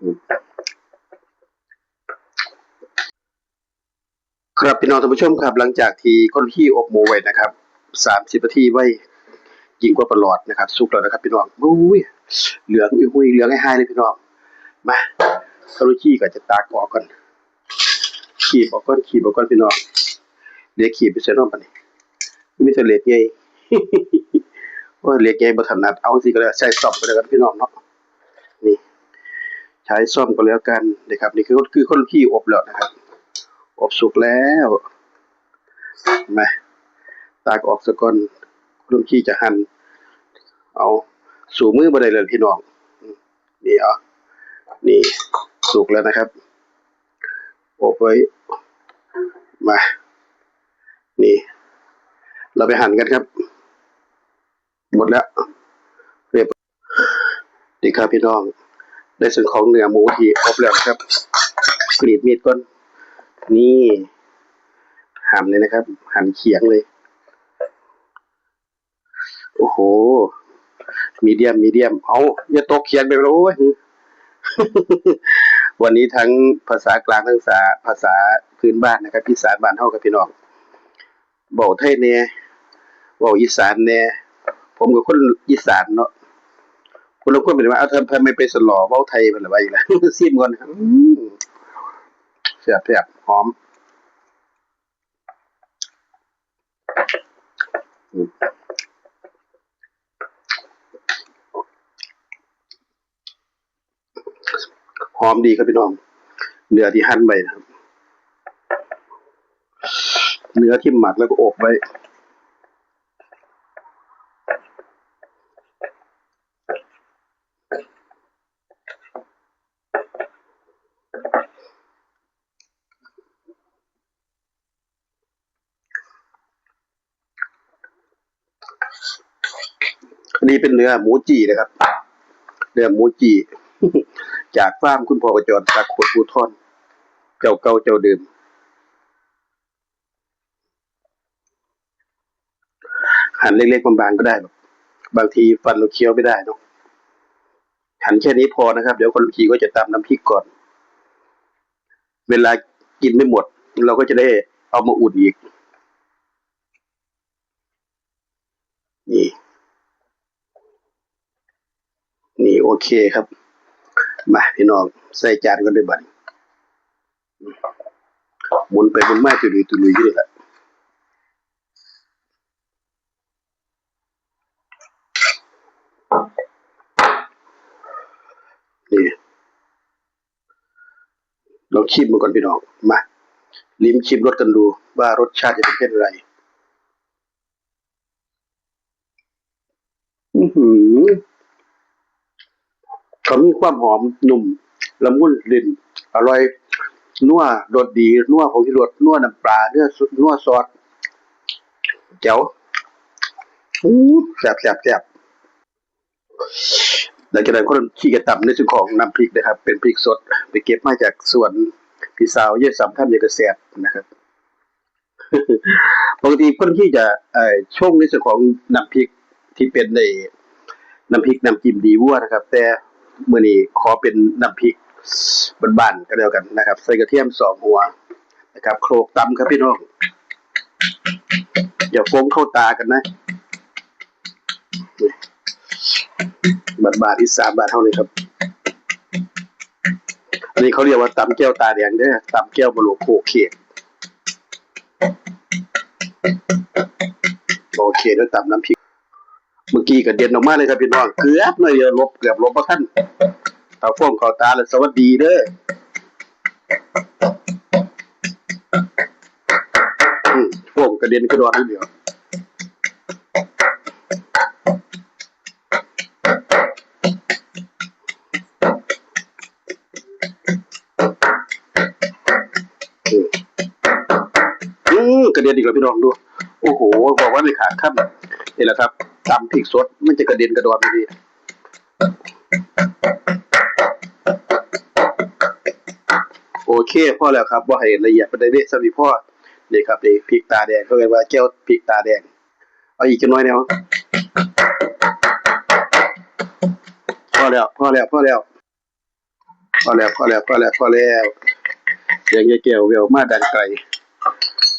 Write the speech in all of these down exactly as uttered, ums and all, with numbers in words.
อืม ครับพี่น้องท่านผู้ชมครับ หลังจากที่คนที่อบหมูไว้นะครับ สามสิบนาทีไว้ ยิ่งกว่าประหลอดนะครับ สุกแล้วนะครับพี่น้อง อุ้ย เหลืองอุ้ยๆ เหลืองให้หายเลยพี่น้อง มา เจ้าหน้าที่ก็จะตักออกก่อน ขีบออกก่อน ขีบออกก่อนพี่น้อง เดี๋ยวขีบไปใส่นอกกันนี่ มีแต่เหล็กใหญ่ โอ้ย เหล็กใหญ่บ่ถนัด เอาสิก็ได้ ใช้ซ่อมก็ได้ครับพี่น้องเนาะ นี่ ใช้ซ่อมก็แล้วกันนะครับ นี่คือ คือคนที่อบแล้วนะครับ อบสุกแล้ว มา ตักออกซะก่อน คนที่จะหั่น เอา สู้มือบ่ได้เลยพี่น้อง นี่เอา นี่ สุกแล้วนะครับ อบไว้ มา นี่ เราไปหั่นกันครับ หมดแล้ว เรียบ นี่ครับพี่น้อง ในส่วนของเนื้อหมูที่อบแล้วนะครับ กรีดมีดก่อน นี่ หั่นเลยนะครับ หั่นเขียงเลย โอ้โห มีเดียม มีเดียม เอา อย่าตกเขียงไปเลย โอ้ย วันนี้ทั้งภาษากลาง ทั้งภาษา ภาษาพื้นบ้านนะครับ อีสานบ้านเฮาครับพี่น้อง เว้าไทยแหน่ เว้าอีสานแหน่ ผมก็คนอีสานเนาะ ผู้ลางคนเป็นว่า เอ้า ทำไมไปสลอเว้าไทย เพิ่นละว่าอีกแล้ว ซิมก่อน อืม แซ่บๆ หอม อืม หอมดีครับพี่น้อง เนื้อที่หั่นไว้นะครับ เนื้อที่หมักแล้วก็อบไว้ อันนี้เป็นเนื้อหมูจี่นะครับ เนื้อหมูจี่ จากฟาร์มคุณพ่อประจร ศักดิ์ โคตรภูธร เจ้าเก่าเจ้าเดิม หั่นเล็กๆ บางๆ ก็ได้ครับ บางทีฟันเราเคี้ยวไม่ได้เนาะ หั่นแค่นี้พอนะครับ เดี๋ยวคนขี่ก็จะตำน้ำพริกก่อน เวลากินไม่หมด เราก็จะได้เอามาอุ่นอีก นี่ นี่ โอเคครับ มาพี่น้อง ใส่จานกันเลยบัดนี้ หมุนไปหมุนมา ตุลุยตุลุยอยู่นี่แหละ นี่ ลองชิมมันก่อนพี่น้อง มา ลิ้มชิมรสกันดูว่ารสชาติจะเป็นเช่นไร อื้อหือ เขามีความหอมนุ่ม ละมุนลิ้น อร่อย นัว รสดี นัวผงชูรส นัวน้ำปลา เนื้อสุด นัวซอส แจ๋ว อู้ แซ่บ แซ่บ แซ่บ หลังจากนั้นคนขี้กระตำในส่วนของน้ำพริกนะครับ เป็นพริกสด ไปเก็บมาจากสวนพี่สาว เยายสำ ทำหยังก็แซ่บนะครับ ปกติคนที่จะ เอ่อ ชงในส่วนของน้ำพริกที่เป็นในน้ำพริกน้ำจิ้มดีวัวนะครับ แต่มื้อนี้ขอเป็นน้ำพริกบ้านๆ ก็แล้วกันนะครับ ใส่กระเทียมสองหัวนะครับ โขลกตำครับพี่น้อง อย่าฟงเข้าตากันนะ บาท บาทที่สามบาทเท่านี้ครับ อันนี้เขาเรียกว่าตำแจ่วตาแดงเด้อ ตำแจ่วบ่หลวงโคกเขก โอเค แล้วตำน้ำพริก เมื่อกี้กระเด็นออกมาเลยครับพี่น้อง เกือบหน่อยเดียวหลบ เกือบหลบบ่ทัน เอาฟงเข้าตาแล้ว สวัสดีเด้อ อืม ฟงกระเด็นกระดอนนิดเดียว อืม อืม กระเด็นอีกแล้วพี่น้องดู โอ้โห บอกว่าไม่ขาดคำ นี่แหละครับ ตำพริกสด มันจะกระเด็นกระดอนไปดี โอเค พอแล้วครับ บ่ให้ละเอียดปานใดเด้ ส่ำนี้พอ นี่ครับ นี่พริกตาแดง เขาเรียกว่าแจ่วพริกตาแดง เอาอีกจักหน่อยแหน่ พอแล้ว พอแล้ว พอแล้ว อแล้ว พอแล้ว พอแล้ว พอแล้ว เสียงยายแก้วแว่วมาดังไกล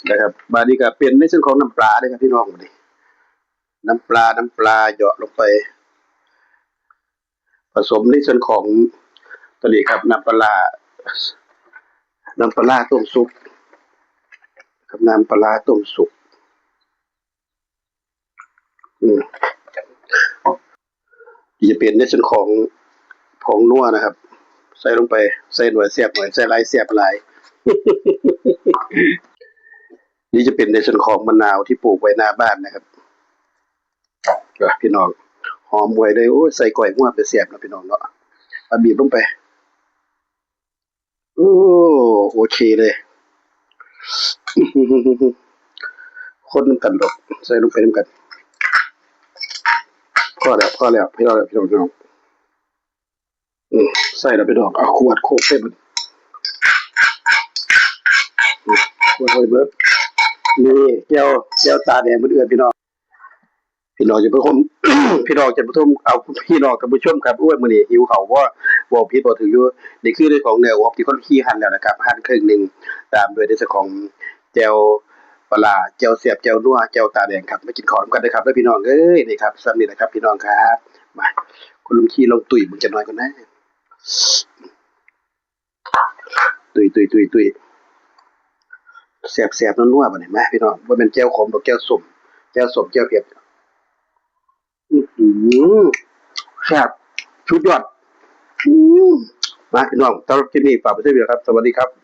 นะครับ บาดนี้ก็เป็นในส่วนของน้ำปลาเด้อครับพี่น้อง บาดนี้ น้ำปลา น้ำปลาเหยาะลงไป ผสมในส่วนของตัวนี้ครับ น้ำปลาร้า น้ำปลาร้าต้มสุกครับ น้ำปลาร้าต้มสุก อืม ที่จะเป็นในส่วนของผงนัวนะครับ ใส่ลงไป ใส่หน่อยแซ่บหน่อย ใส่หลายแซ่บหลาย นี่จะเป็นในส่วนของมะนาวที่ปลูกไว้หน้าบ้านนะครับ อ่ะ พี่น้อง หอมหวยเลย โอ้ย ใส่ก้อยงัวไปแซ่บเนาะพี่น้องเนาะ เอาบีบลงไป โอ้ โอเคเลย คนนำกันดอก ใส่ลงไปนำกัน พอแล้ว พอแล้ว พอแล้ว พี่น้อง พี่น้อง อืม ใส่แล้วพี่น้อง เอาขวดโคกใส่มัน อืม ขวดไว้เบิด นี่ แจ่ว แจ่วตาแดงเพื่อนๆ พี่น้อง พี่น้องจะผู้ชม พี่น้องจะผู้ชม เอา พี่น้องท่านผู้ชมครับ โอ้ย มื้อนี้หิวข้าวบ่ เว้าผิดเว้าถูกอยู่ นี่คือในของเนื้ออบที่คนขี้หั่นแล้วนะครับ หั่นครึ่งหนึ่ง ตามด้วยในส่วนของแจ่วปลาร้า แจ่วแซ่บ แจ่วนัว แจ่วตาแดงครับ มากินข้าวนำกันเด้อครับ เด้อพี่น้องเอ้ย นี่ครับ ส่ำนี้นะครับ พี่น้องครับ มา คุณลุงขี้ลองตุ้ยมึงจักหน่อยก่อนนะ ตุ้ย ตุ้ย ตุ้ย ตุ้ย แซ่บๆ นัวๆ บาดนี้ มาพี่น้อง บ่แม่นแจ่วขมดอก แจ่วส้ม แจ่วส้ม แจ่วเผ็ด อื้อหือ แซ่บ สุดยอด อื้อ มาพี่น้อง สำหรับคลิปนี้ฝากไว้เท่านี้ครับ สวัสดีครับ